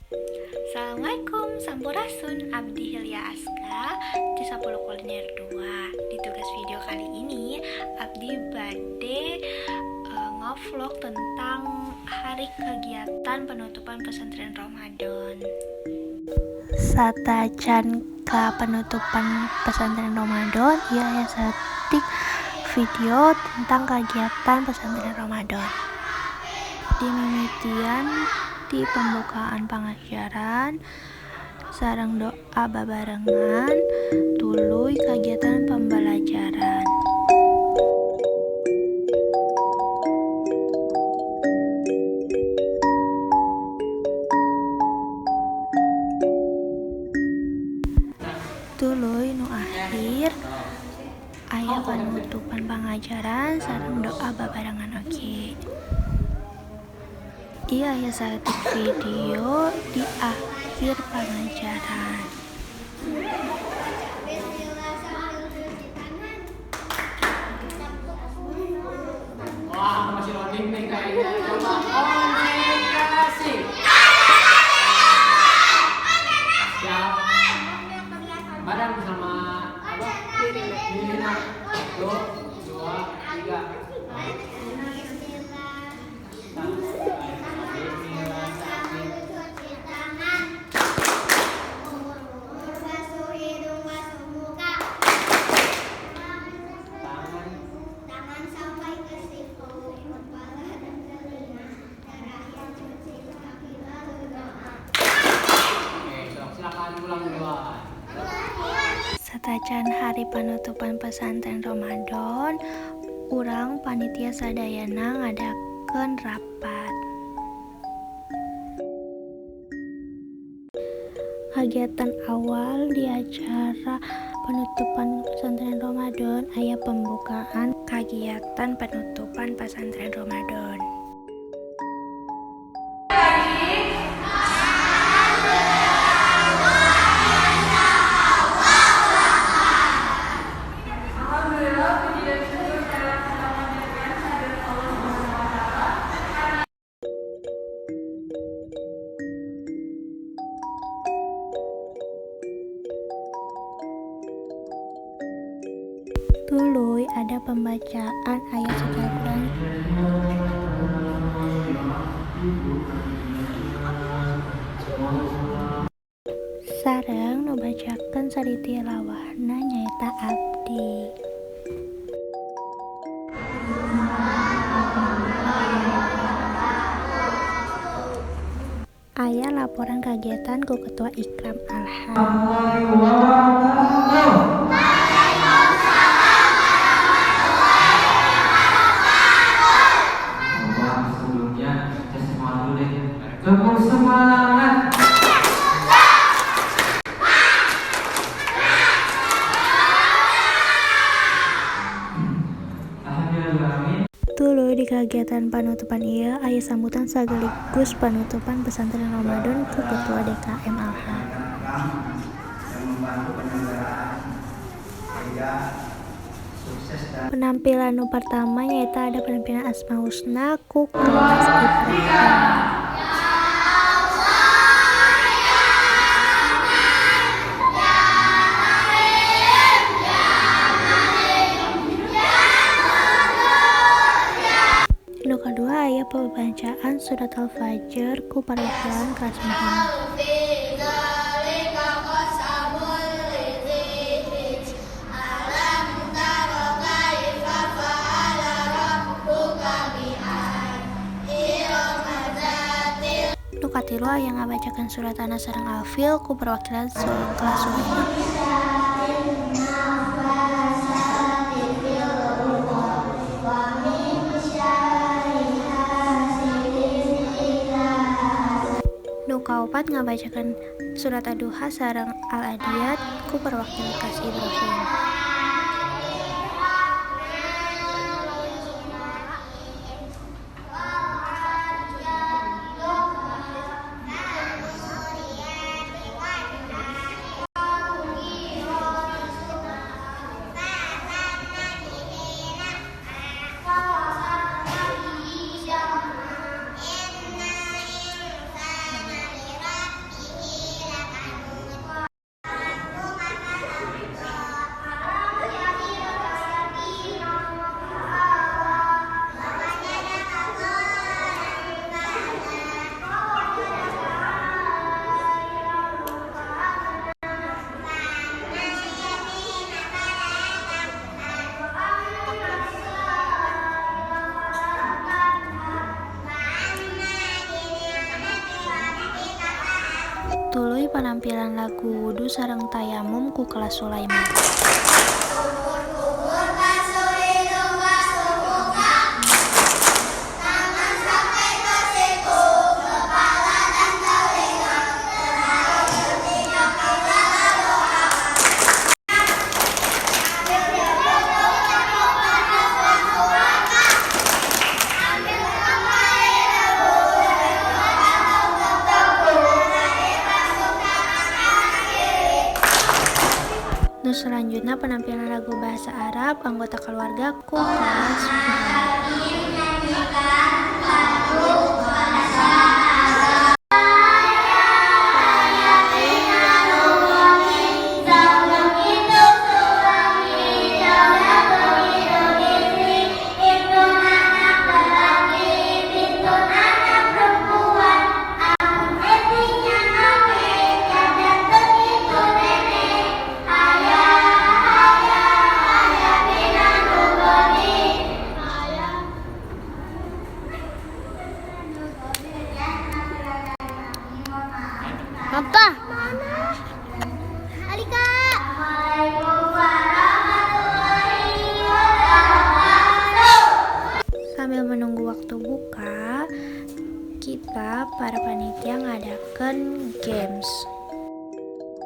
Assalamualaikum, Sampurasun. Abdi Hilya Aska di 10 Kuliner 2. Di tugas video kali ini abdi bade ngevlog tentang hari kegiatan penutupan pesantren Ramadan. Satacan ke penutupan pesantren Ramadan, ieu aya saeutik video tentang kegiatan pesantren Ramadan. Dimimitian di pembukaan pangajaran sareng doa babarengan, tuluy kegiatan pembelajaran. Tuluy nu akhir aya penutupan pangajaran sareng doa babarengan oge. Ieu aya saeutik video di akhir pangajaran. Wah, masih loading nih kayaknya. Coba konsentrasi. Siap. Bareng sama apa? Lima, dua, dua, tiga. Tangan. Tangan sampai ke siku, kepala dan telinga. Terakhir cuci kaki lalu doa. Oke, silakan pulang duluan. Satacan hari penutupan pesantren Ramadan, urang panitia sadayana ngadakeun rapat. Kegiatan awal di acara penutupan pesantren Ramadan aya pembukaan kegiatan penutupan pesantren Ramadan. Alhamdulillah, puji dan syukur kita panjatkan kehadirat Allah Subhanahu wa Taala. Tuluy ada pembacaan ayat suci Al-Quran. Sareng nu bacakeun sari tilawahna nyaeta abdi. Aya laporan kegiatan ku Ketua Ikram Alham. Coba sebelumnya kita semangat dulu deh. Tepuk semangat. Alhamdulillah. Tuluy di kegiatan penutupan ieu aya sambutan sagaligus penutupan pesantren Ramadan ku Ketua DKM Alham. Yang membantu penyelenggaraan sehingga sukses dan Penampilan nu pertama nyaeta ada penampilan Asma Husna ku kelas Ibrahim. Nu kadua aya pembacaan surat Al-Fajr ku perwakilan kelas Muhammad. في ذلك قسم لذي حجر. ألم تر كيف فعل ربك بعاد إرم ذات Nu katilu aya ngabacakeun surat An-Nas sareng Al-Fil ku perwakilan kelas Sulaiman. النفاثات في العقد ومن شر حاسد إذا Nu kaopat ngabacakeun surat Ad-Duha sareng Al-Adiyat ku perwakilan kelas Ibrahim. إن Tuluy penampilan lagu wudu sareng tayamum ku kelas Sulaiman. Kubur basuh hidung, basuh muka. Tangan sampai ke siku, kepala dan telinga. Terakhir cuci kaki lalu ambil langsung makan. Ambil kembali rebus, tepung. Terakhir basuh tangan kanan kiri. Nu selanjutnya penampilan lagu bahasa Arab anggota keluarga ku kelas Muhammad. Nyanyikan lagu bahasa Arab. Anak lelaki, bintun anak perempuan. Aku etinya kakek, dan itu nenek. Hayya, hayya, hayya bina nugoni. Hayya. Apa? Mana? Alika. Assalamualaikum warahmatullahi wabarakatuh. Sambil menunggu waktu buka, kita para panitia ngadakan games.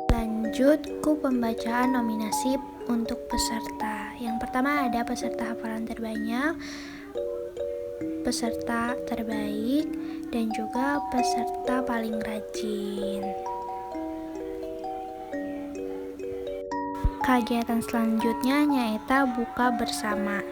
Lanjut ku pembacaan nominasi untuk peserta. Yang pertama ada peserta hafalan terbanyak, peserta terbaik, dan juga peserta paling rajin. Kegiatan selanjutnya nyaeta buka bersama.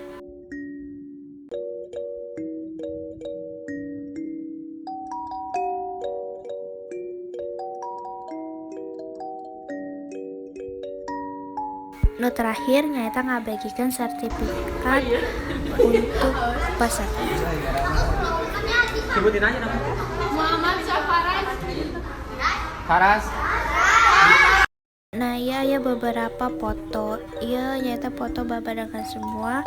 Nu terakhir nyaeta ngabagikan sertifikat untuk peserta. Sebutin aja namanya. Muhammad Syafaraz. Faras. Nah, iya ya, beberapa foto. Iya, nyaeta foto babarengan semua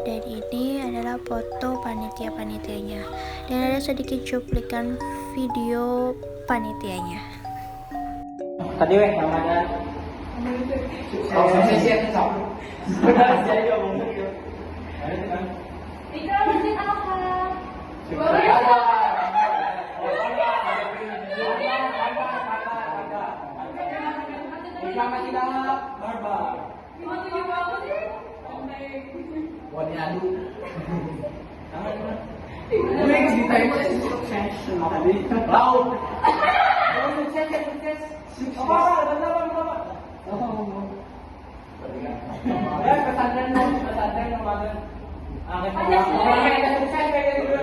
dan ini adalah foto panitia-panitianya. Dan ada sedikit cuplikan video panitianya. Tadi weh namanya. Oh, sukses ya, sok. Jadi ngomong gitu. Ikram Masjid Al-Haq. Ada. Ikram Masjid Al-Haq, barbar. Lima tujuh berapa sih? Wah, diadu. Sama gimana? Gue ditanya sukses. Tadi laut. Oh, sukses ya, sukses. Apa apa, apa, apa, apa. Ya, pesantren dong, pesantren Ramadan. Ah, orang kayak sukses kayak gitu.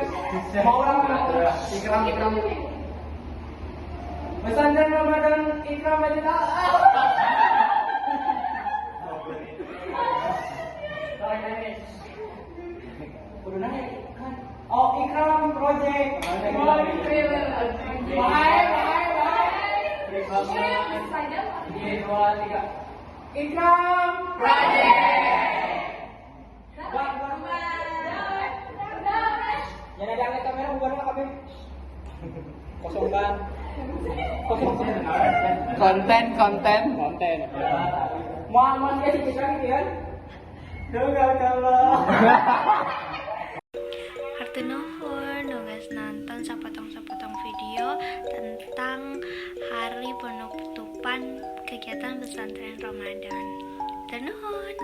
Mau orang mana? Ikram, Ikram. Pesantren Ramadan Ikram Masjid Al-Haq. Kudu nanya kan. Oh, Ikram Project. Bye, bye, bye. Tiga, dua, tiga. Ikram Project. Buat, buat. Yang ada angkat kamera bubar lah kami. Kosong kan? Kosong. Konten, konten. Konten. Muhammad ya sih kan ya. Dengar kalau. Hatur nuhun nu geus nonton sapotong-sapotong video tentang hari penutupan kegiatan pesantren Ramadan. Hatur nuhun.